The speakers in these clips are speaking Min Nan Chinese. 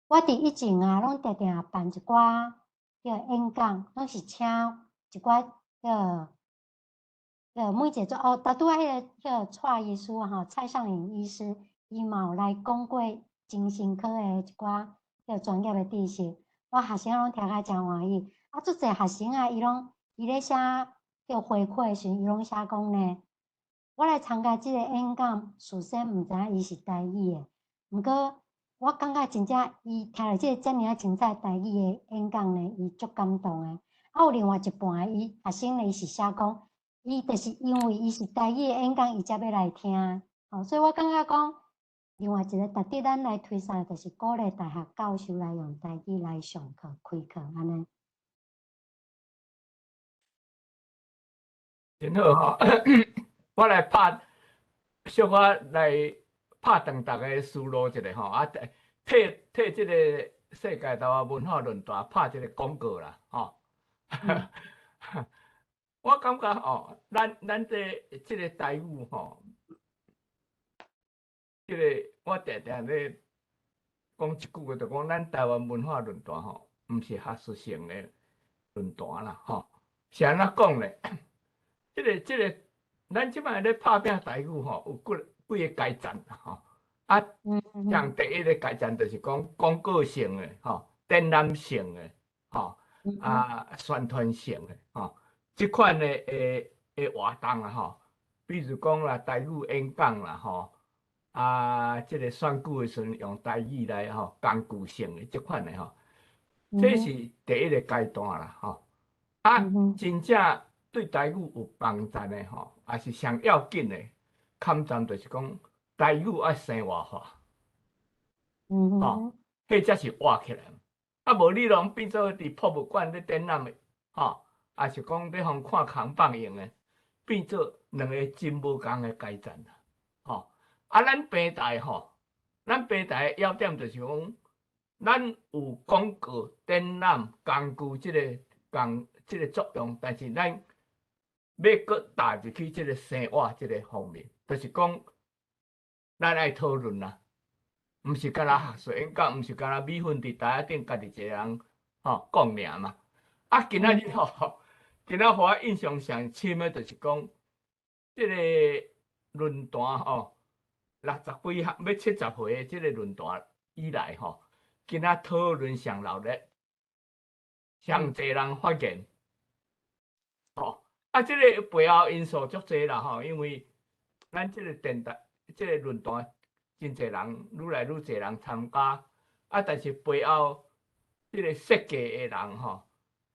我佇以前啊，攏定定辦一寡彼個演講，攏是請一寡彼個每一個做哦，拄拄仔彼個蔡醫師吼，蔡尚穎醫師，伊嘛有來講過精神科的一寡彼個專業的知識，我學生攏聽甲誠歡喜。啊，足濟學生啊，伊攏伊咧寫叫回饋的時陣，伊攏寫講呢，我來參加這個演講，事先毋知影伊是台語的，毋過我感覺真正伊聽著這個遮爾仔精彩台語的演講呢，伊足感動的。啊，有另外一半的伊學生呢，伊是寫講，伊就是因為伊是台語的演講，伊才欲來聽。哦，所以我感覺講，另外一個值得咱來推崇，就是鼓勵大學教授來用台語來上課、開課按呢。真好吼，我來拍小可來拍斷逐个思路一下吼，啊，替這個世界台灣文化論壇拍一個廣告啦，吼。我感覺吼，咱這個台語吼，這個我定定咧講一句話，就講咱台灣文化論壇吼，毋是學術性的論壇啦，吼，是按怎講咧？這個，咱這擺咧拍拚台語吼，有幾個階層吼。啊，像第一個階層就是講廣告性的吼，展覽性的吼，啊，宣傳性的吼，這款的活動啊吼，比如講啦，台語演講啦吼，啊，這個選舉的時陣用台語來吼，工具性的這款的吼，這是第一個階段啦吼。啊，真正對台語有幫助的吼，也是上要緊的，坎站就是講台語愛生活化，吼，彼才是活起來。啊，無你攏變做佇博物館咧展覽的，吼，抑是講咧予看空放映的，變做兩个真無仝的階層啦，吼。啊，咱平台吼，咱平台的要點就是講，咱有廣告、展覽、工具這個工這個作用，但是咱欲閣踏入去這個生活這個方面，就是講，咱愛討論啦，毋是干焦學術演講，毋是干焦米粉佇台仔頂家己一個人吼講爾嘛。啊，今仔日吼，今仔予我印象上深的，就是講，這個論壇吼，六十幾項欲70回的這個論壇以來吼，今仔討論上熱烈，上濟人發言，吼。啊，這個背後因素足濟啦吼，因為咱這個電台、這個論壇真濟人，愈來愈濟人參加。啊，但是背後這個設計的人吼，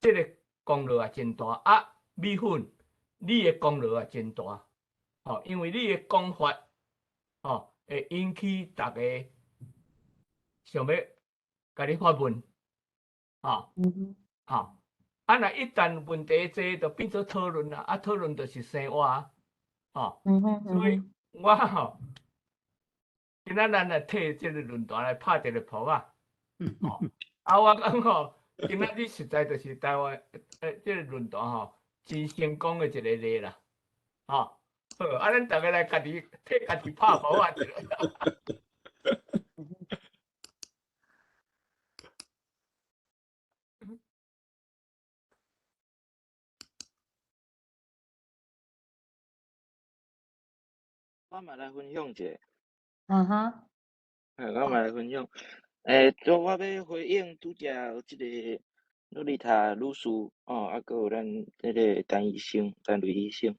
這個功勞也真大。啊，米粉，你的功勞也真大，吼，因為你的講法，吼，會引起逐家想欲共你發問，吼，吼。啊！若一旦問題濟，就變做討論啦。啊，討論就是生活啊，吼。所以我吼，今仔咱來替這個論壇來拍一個噗仔。吼，啊，我感覺今仔日實在就是台灣這個論壇吼，真成功的一個例啦。吼，好，啊，咱逐个來家己替家己拍噗仔一下。我嘛來分享一下。啊哈。我嘛來分享。做我欲回應拄才這個洛麗塔女士，哦，啊，閣有咱這個陳醫生、陳雷醫生，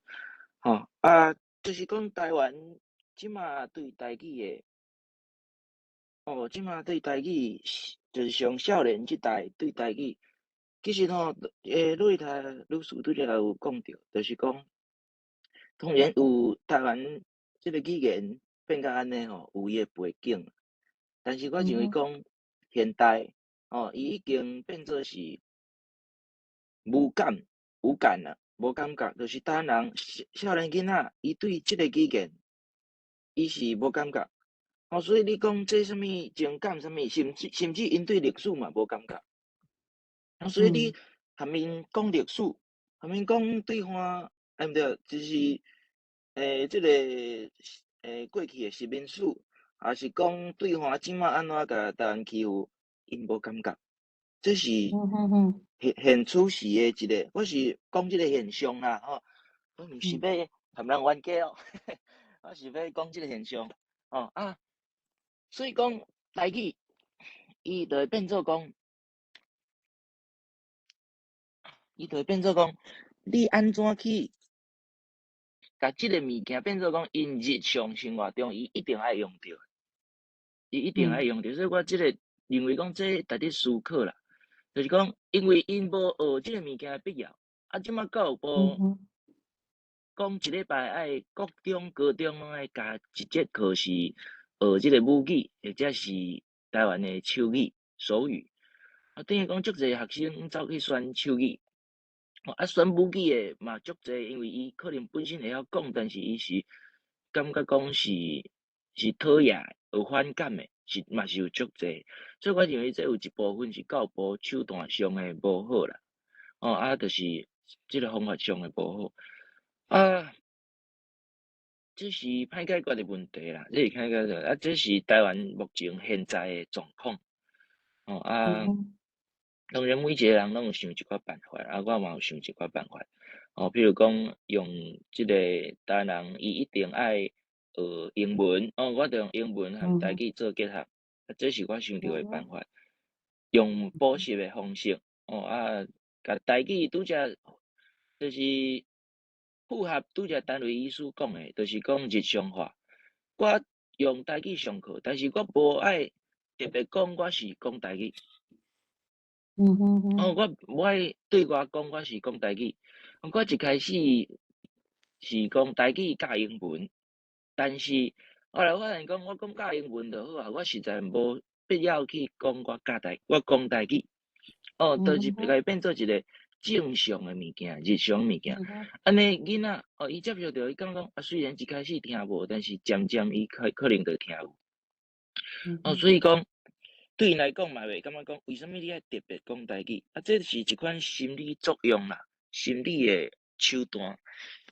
吼，啊，就是講台灣這馬對台語的，哦，這馬對台語，就是上少年這代對台語，其實吼，洛麗塔女士拄才有講著，就是講，當然有台灣這個語言變甲按呢吼，有伊的背景，但是我認為講現代吼，伊已經變做是無感無感啦，無感覺，就是台灣人少年囡仔，伊對這個語言，伊是無感覺，吼，所以你講這啥物情感啥物，甚至𪜶對歷史嘛無感覺，所以你含𪜶講歷史，含𪜶講對話，對毋對？就是。這個過去的殖民史，抑是講對岸這馬按怎共台灣欺負， 𪜶無感覺，這是現現處時的一個，我是講這個現象啦，吼，我毋是欲含人冤家哦，我是欲講這個現象，吼啊，所以講台語，伊就會變做講，伊就會變做講，你按怎去共這个物件變做講，𪜶日常生活中，伊一定愛用著，伊一定愛用著，所以我這个認為講這值得思考啦，就是講，因為𪜶無學這个物件的必要，啊，這馬教育部講一禮拜愛國中、高中攏愛加一節課是學這个母語，或者是台灣的手語、手語，啊，等於講足濟學生走去選手語，啊，選母語的嘛足濟，因為伊可能本身會曉講，但是伊是感覺講是討厭、有反感的，是嘛是有足濟，所以我認為這有一部分是教育部手段上的無好啦，哦，啊，就是這个方法上的無好，啊，這是歹解決的問題啦，這是歹解決，啊，這是台灣目前現在的狀況，哦啊，當然每一個人攏有想一寡辦法，啊，我嘛有想一寡辦法，哦，比如講用這個台灣人，伊一定愛學英文，哦，我就用英文和台語做結合，啊，這是我想著的辦法，用補習的方式，哦啊，共台語拄則就是符合拄則單位醫師講的，就是講日常化。我用台語上課，但是我無愛特別講我是講台語。哦，我無愛對外講我是講台語。我一開始是講台語教英文，但是後來發現講我講教英文就好啊，我實在無必要去講我教台，我講台語。哦，就是共伊變做一個正常的物件，日常物件。按呢囡仔哦，伊接受著，伊感覺講啊，雖然一開始聽無，但是漸漸伊可可能就聽有。哦，所以講對𪜶來講嘛袂感覺講，為啥物你愛特別講台語？啊，這是一款心理作用啦，心理的手段。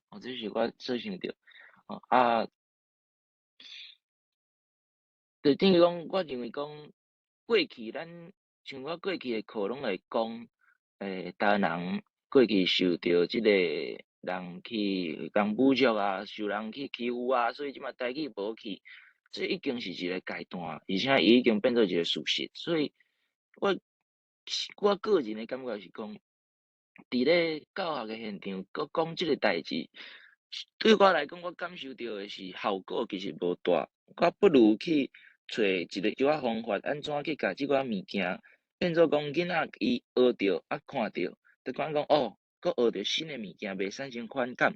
哦，這是我所想著。哦啊，就等於講，我認為講過去咱像我過去的課攏會講，台灣人過去受著這個人去共侮辱啊，受人去欺負啊，所以這馬台語無去，這已經是一個階段，而且伊已經變做一個事實。所以我我個人的感覺是講，佇咧教學的現場，閣講這個代誌，對我來講，我感受著的是效果其實無大。我不如去揣一個一寡方法，按怎去共這寡物件變做講囡仔伊學著啊看著，就感覺講哦，閣學著新的物件，袂產生反感。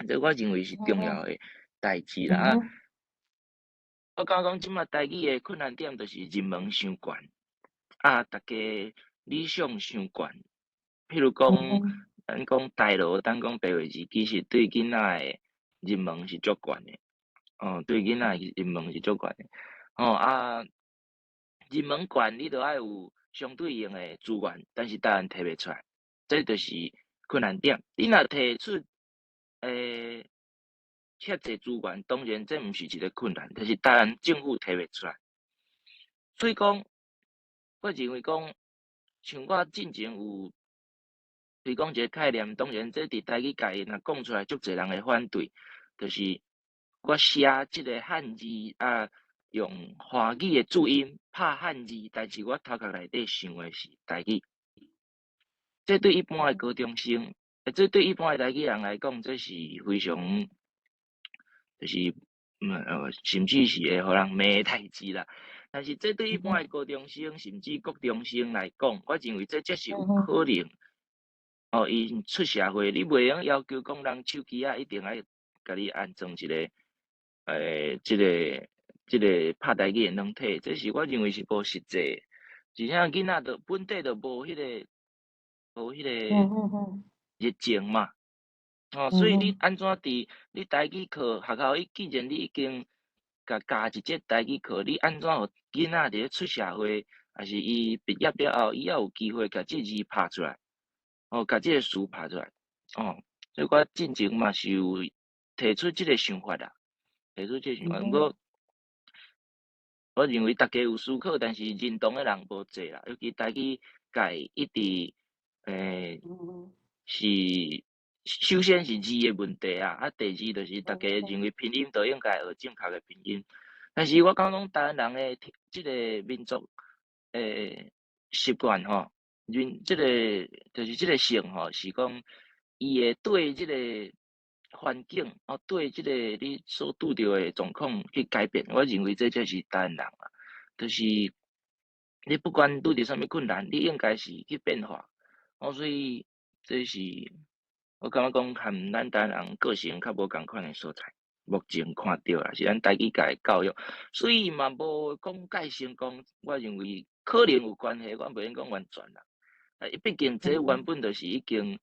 這我認為是重要的代誌啦。啊，我感覺講這馬台語的困難點就是入門傷懸，啊，逐家理想傷懸。譬如講，咱講台羅，咱講白話字，其實對囡仔的入門是足懸的。哦，對囡仔入門是足懸的。哦啊，入門懸，你著愛有相對應的資源，但是台灣提袂出來，這就是困難點。你若提出，遐濟資源，當然這毋是一個困難，但是台灣政府提袂出來。所以講，我認為講，像我進前有推廣一個概念，當然這佇台語界若講出來，足濟人會反對，就是我寫這個漢字啊，用華語的注音拍漢字，但是我頭殼內底想的是台語。這對一般的高中生，這對一般的台語人來講，這是非常，就是，甚至是會予人罵的代誌啦。但是這對一般的高中生，甚至國中生來講，我認為這才是有可能。哦，𪜶出社會，你袂用要求講人手機仔一定愛共你安裝一個，這個拍台語的軟體，這是我認為是無實際。而且囡仔就本底就無彼個熱情嘛。哦，所以你按怎佇你台語課學校，伊既然你已經共教一節台語課，你按怎予囡仔佇咧出社會，抑是伊畢業了後，伊猶有機會共這字拍出來，哦，共這個詞拍出來，哦，所以我進前嘛是有提出這個想法啦，提出這個想法，毋過我認為逐家有思考，但是認同的人無濟啦。尤其台語界一直是首先是字的問題啊，啊，第二就是逐家認為拼音就應該學正確的拼音。但是我感覺講台灣人的這个民族習慣吼，民這个就是這个性吼，是講伊會對這个環境，哦，對這个你所拄著的狀況去改變。我認為這才是台灣人啊，就是你不管拄著啥物困難，你應該是去變化。哦，所以這是我感覺講和咱台灣人個性較無仝款的所在。目前看著啦，是咱台語界的教育，所以嘛無講蓋成功，我認為可能有關係，我袂用講完全啦。啊，畢竟這原本就是已經，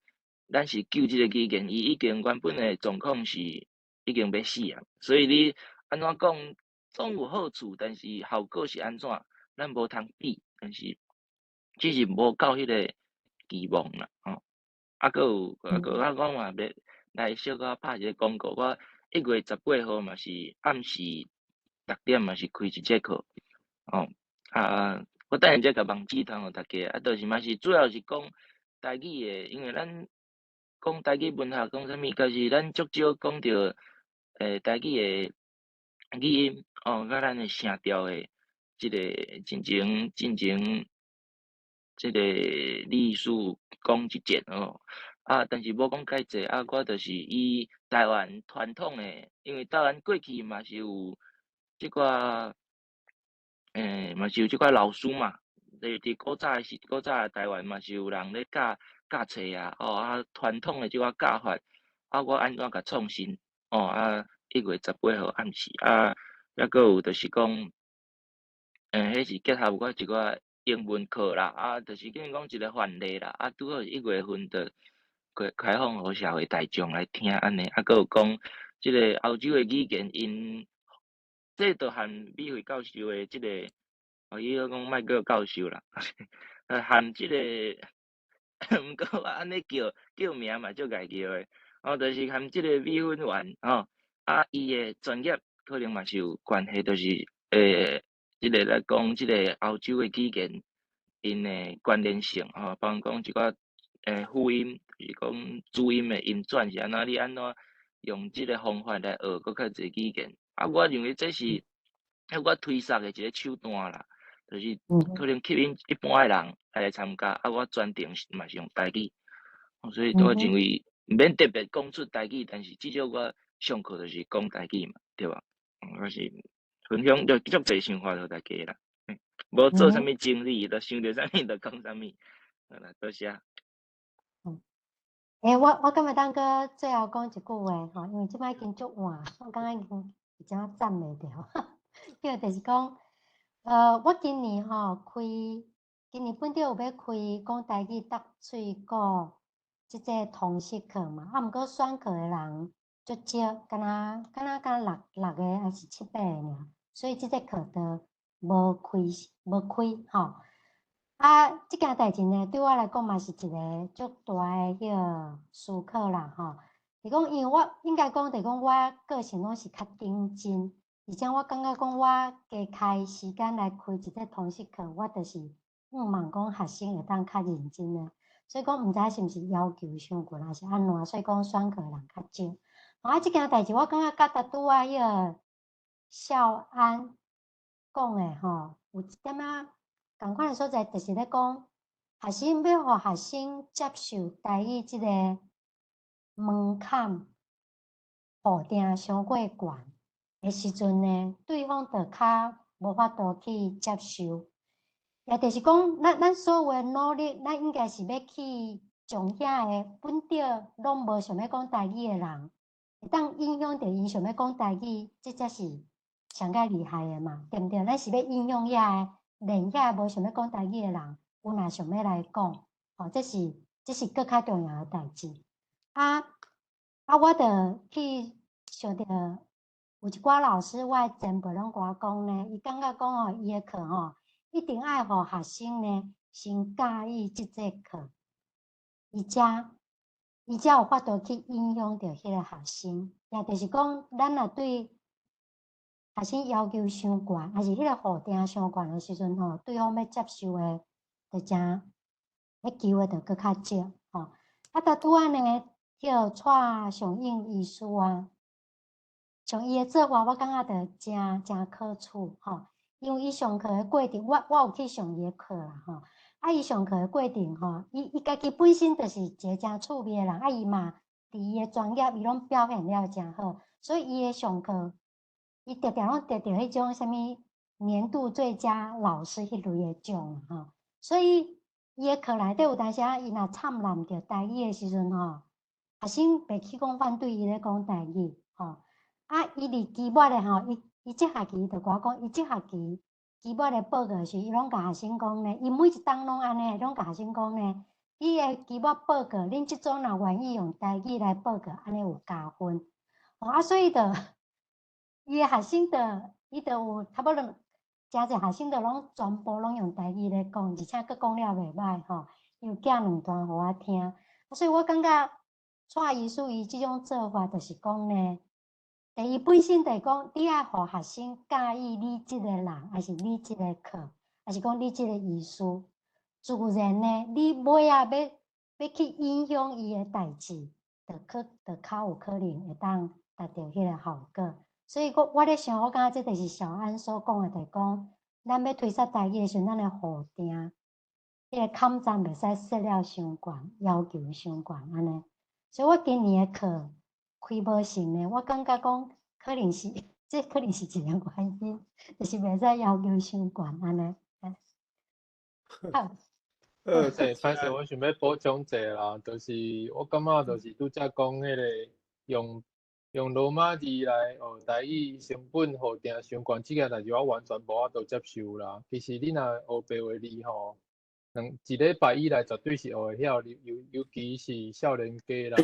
咱是救這个語言，伊已經原本的狀況是已經欲死啊。所以你按怎講總有好處，但是效果是按怎，咱無通比，但是只是無到彼个期望啦，吼。啊，閣有，啊，閣我講嘛，欲來小可拍一个廣告，我1月18號嘛是暗時6點嘛是開一節課，吼啊，我等下才共網址通予大家，啊，就是嘛是主要是講台語的，因為咱講台語文學講啥物，但是咱足少講著台語的語音，哦，佮咱的聲調的這个進前這个歷史講一節哦。啊，但是無講介濟，啊，我就是以台灣傳統的，因為台灣過去嘛是有這寡，嘛是有這寡老師嘛，佇古早的時，古早的台灣嘛是有人咧教教冊啊，哦啊，傳統的這寡教法，啊，我按怎共創新，哦啊，1月18號暗時，啊，抑閣有就是講，彼是結合我一寡英文課啦，啊，就是等於講一个範例啦，啊，拄好1月份就開開放予社會大眾來聽按呢，啊，閣有講這个歐洲的語言，𪜶這就和美惠教授的這个，哦，伊咧講莫叫教授啦，和這个，毋過我按呢叫叫名嘛足𠢕叫的，哦，就是和這个米粉員吼，啊，伊的專業可能嘛是有關係，就是這个來講，這个歐洲的語言，𪜶的關聯性吼，包括講一寡輔音，就是講主音的音轉是按怎，你按怎用這个方法來學閣較濟語言。啊，我認為這是我推捒的一个手段啦，就是可能吸引一般的人來參加。啊，我專長嘛是用台語，所以我認為毋免特別講出台語，但是至少我上課就是講台語嘛，對吧？我是分享就足濟想法予大家啦，無做啥物整理，就想著啥物就講啥物。好啦，多謝。欸，我感覺當閣最後講一句話吼，因為這擺已經足晚，我感覺已經有點仔站袂牢。對，就是講，我今年吼開，今年本著有欲開講台語搭喙鼓這個通識課嘛，啊，毋過選課的人足少，敢若六個抑是七八个爾，所以這個課都無開無開吼。啊，這件代誌呢，對我來講嘛是一个足大的彼个思考啦吼。是講，因為我應該講，就是講我個性攏是較認真，而且我感覺講我加開時間來開一個通識課，我就是向望講學生會當較認真的。所以講，毋知是毋是要求傷懸，抑是按怎，所以講選課的人較少。啊，這件代誌我感覺佮拄拄仔彼个孝安講的吼，有一點仔仝款的所在，就是咧講學生欲予學生接受台語這个門檻予定傷過懸的時陣呢，對方就較無法度去接受。也就是講，咱所有的努力，咱應該是欲去將遐个本著攏無想欲講台語的人，會當影響著𪜶想欲講台語，這才是上蓋厲害的嘛，對毋對？咱是欲影響遐个，連遐個無想欲講台語的人，有若想欲來講，吼，這是閣較重要的代誌。啊，我就去想著有一寡老師，我的前輩攏共我講呢，伊感覺講吼，伊的課吼，一定愛予學生呢先佮意這節課，伊才有法度去影響著彼个學生。也就是講，咱若對學生要求傷懸，抑是彼個予定傷懸的時陣吼，對方欲接受的就誠，欲求的就閣較少吼。啊，拄拄仔呢，叫蔡尚應醫師啊，像伊的做法，我感覺就誠誠可取吼。因為伊上課的過程，我有去上伊的課啦吼。啊，伊上課的過程吼，伊家己本身就是一个誠趣味的人，啊，伊嘛佇伊的專業，伊攏表現了誠好，所以伊的上課，伊常常攏得著彼種啥物年度最佳老師彼類的獎吼。所以伊的課內底有當時仔，伊若摻濫著台語的時陣吼，學生袂去講反對伊咧講台語吼。啊，伊佇期末的吼，伊這學期就共我講，伊這學期期末的報告時，伊攏共學生講呢，伊每一冬攏按呢，攏共學生講呢，你的期末報告，恁這組若願意用台語來報告，按呢有加分。哦啊，所以就伊的學生就伊就有差不多誠濟學生就攏全部攏用台語咧講，而且閣講了袂䆀吼，伊有寄兩段予我聽。啊，所以我感覺蔡醫師伊這種做法，就是講呢，第一本身就是講，你愛予學生佮意你這個人，抑是你這個課，抑是講你這個醫師，自然呢，你尾仔欲去影響伊的代誌，就較有可能會當達著彼个效果。所以我咧想，我感覺這就是小安所講的，就是講，咱欲推捒台語的時陣，咱的予定，彼個坎站袂使設了傷懸，要求傷懸按呢。所以我今年的課開無成呢，我感覺講可能是，這可能是一個原因，就是袂使要求傷懸按呢。好。欸，歹勢，我想欲補充一下啦，就是我感覺就是拄才講彼個用羅馬字來學台語成本予定傷懸，這件代誌我完全無法度接受啦。其實你若學白話字吼，一禮拜以來絕對是學會曉，尤其是少年家啦，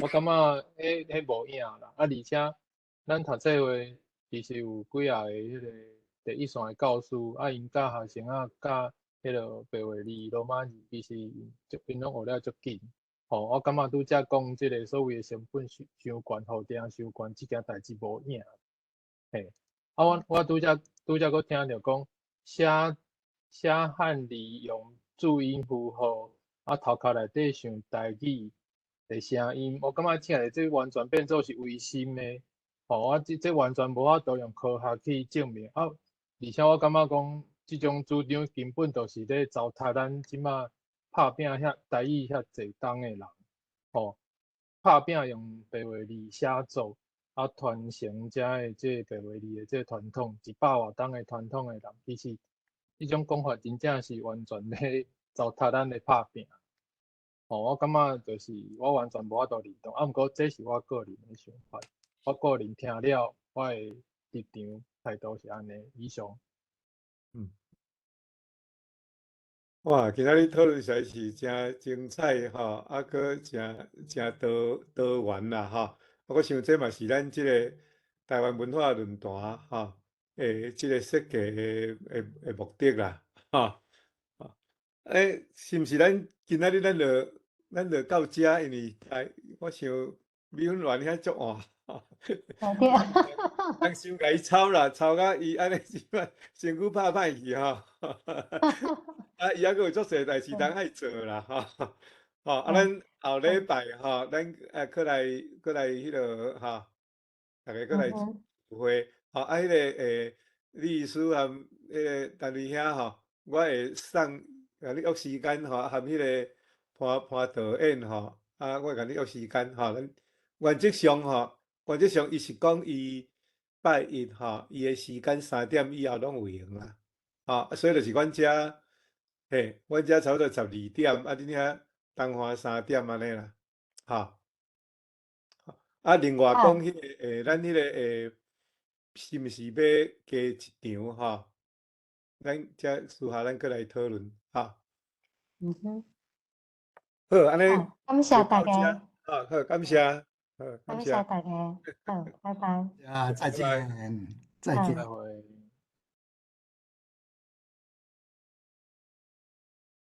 我感覺彼無影啦。啊，而且咱讀冊話其實有幾仔个彼个第一線的教師，啊，𪜶教學生仔教彼个白話字、羅馬字，其實𪜶攏學了足緊。吼，我感覺拄才講這个所謂的成本傷懸、予定傷懸，這件代誌無影。嘿，啊，我拄才閣聽著講寫漢字用注音符號，啊，頭殼內底想台語的聲音，我感覺聽來這完全變做是違心的。吼，我這完全無法度用科學去證明。啊，而且我感覺講，這種主張根本就是咧糟蹋咱這馬拍拚遐台語遐濟冬的人，吼，拍拚用白話字寫作，啊，傳承遮的這個白話字的這個傳統，100外冬的傳統的人，其實這種講法真正是完全咧糟蹋咱的拍拚。吼，我感覺就是我完全無法度認同，啊，毋過這是我個人的想法，我個人聽了，我的立場態度是按呢，以上。哇，今仔日討論實在是誠精彩吼，啊，閣誠誠多元啦吼。我想這嘛是咱這個台灣文化論壇吼，這個設計的目的啦，吼。欸，是毋是咱今仔日咱就到遮？因為哎，我想美粉圓遐足晏。對。人傷共伊吵啦，吵甲伊按呢這擺身軀拍歹去吼。啊，伊猶閣有足濟代誌通愛做啦，吼。吼，啊，咱後禮拜吼，咱閣來彼落吼，逐家閣來聚會。吼，啊，彼个李醫師含彼个陳瑞兄吼，我會送共你約時間吼，含彼个潘潘導演吼，啊，我會共你約時間吼。咱原則上吼，原則上伊是講伊拜一吼，伊的時間3點以後攏有閒啦，吼，所以就是阮遮，嘿，阮遮差不多12點，啊，恁遐東華3點按呢啦，吼。啊，另外講彼個咱彼個是毋是欲加一場吼？咱遮私下咱閣來討論，吼。好，按呢，感謝大家。好，好，感謝，好，感謝大家，好，拜拜。啊，再見，再見。再會。